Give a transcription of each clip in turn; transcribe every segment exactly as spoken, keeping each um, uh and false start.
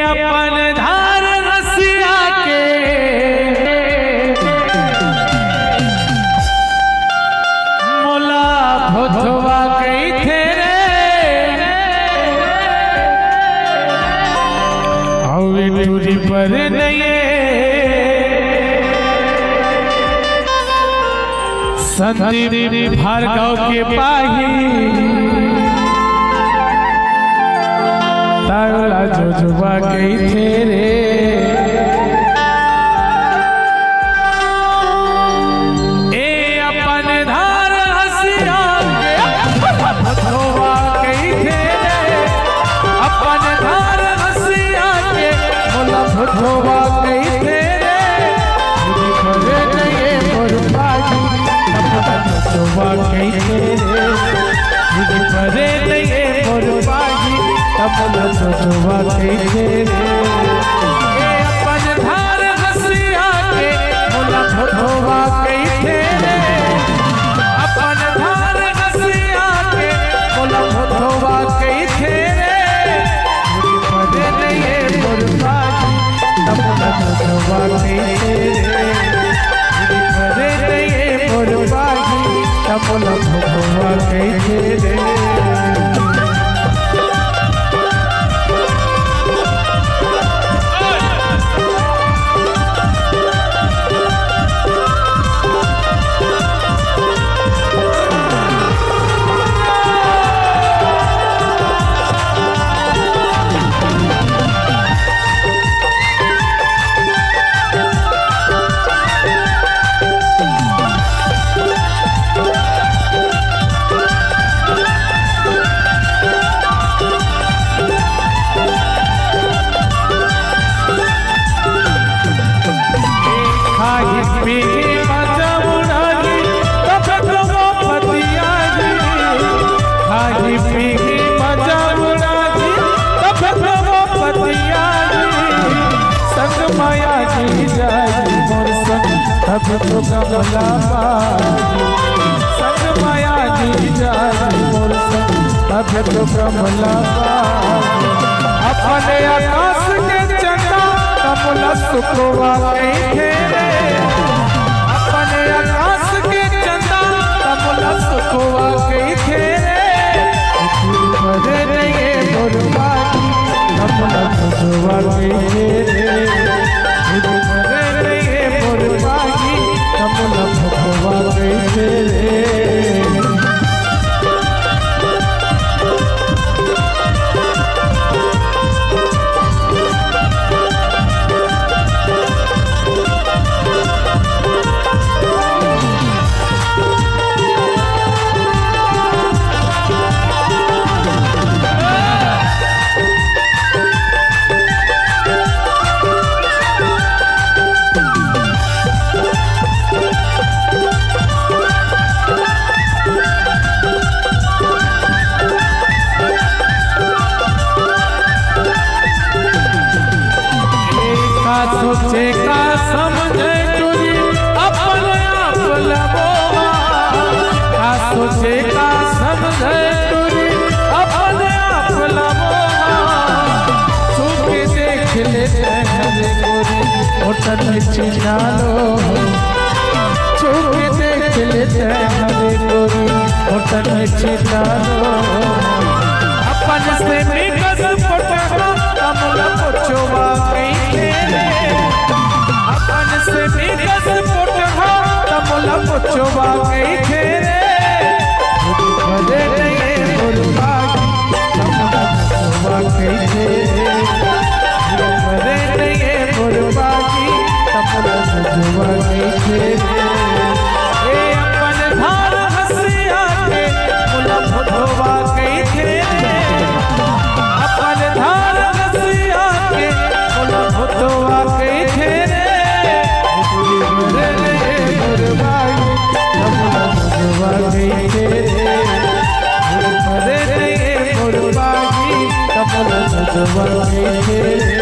अपन धार हँसिया के मोला भोथवा कहिथे रे। अउ ए टूरी पर नइये संदीप भार्गव के पाही, तला जोजवा कहिथे रे। ए अपन धार हँसिया के भोथवा कहिथे रे। अपन धार हँसिया के मोला भोथवा कहिथे रे। टूरी परे नइये मोर पागी, तब मोला जोजवा कहिथे रे। टूरी परे नइये मोर पागी, तब मोला जोजवा कहिथे रे। ए अपन धार हँसिया के मोला भोथवा कहिथे रे। अपन धार हँसिया के मोला भोथवा कहिथे रे। टूरी परे नइये मोर पागी, तब मोला भोथवा कहिथे रे। टूरी परे नइये मोर पागी, तब मोला भोथवा कहिथे रे। खाही पीही मजा उड़ाही, तब तो वो पतियाही। खाही पीही मजा उड़ाही, तब तो वो पतियाही। संग माया जी जाही मोर संग, तब तो कमला पाही। संग माया जी जाही मोर संग, तब तो कमला पाही। अपने आकाश के चंदा, तब मोला सुखवा कहिथे रे। अपने आकाश के चंदा, तब मोला सुखवा कहिथे रे। टूरी परे नइये मोर पागी, तब मोला जोजवा कहिथे रे। टूरी परे नइये मोर पागी, तब मोला भोथवा कहिथे रे। का सोचे का समझे टूरी अपने आप ल मोहा। का सोचे का समझे टूरी अपने आप ल मोहा। छू के देख ले तैं हरे गोरी, ओठन चिन्हा लो। छू के देख ले तैं हरे गोरी, ओठन चिन्हा लो। अपन से निकस पोटहा, तब मोला पोछवा कहिथे रे। अपन से निकस पोटहा, तब मोला पोछवा कहिथे रे। टूरी परे नइये मोर पागी, तब मोला जोजवा कहिथे रे। टूरी परे नइये मोर पागी, तब मोला जोजवा कहिथे रे। ए अपन धार हँसिया के मोला भोथवा कहिथे रे। अपन धार हँसिया के मोला भोथवा कहिथे रे। टूरी परे नइये मोर पागी, तब मोला जोजवा कहिथे रे। टूरी परे नइये मोर पागी, तब मोला जोजवा कहिथे रे।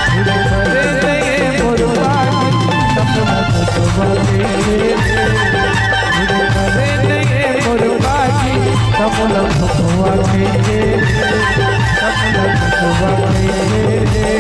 टूरी परे नइये मोर पागी, तब मोला जोजवा कहिथे रे। टूरी परे नइये मोर पागी, तब मोला भोथवा कहिथे रे। तब मोला जोजवा कहिथे रे।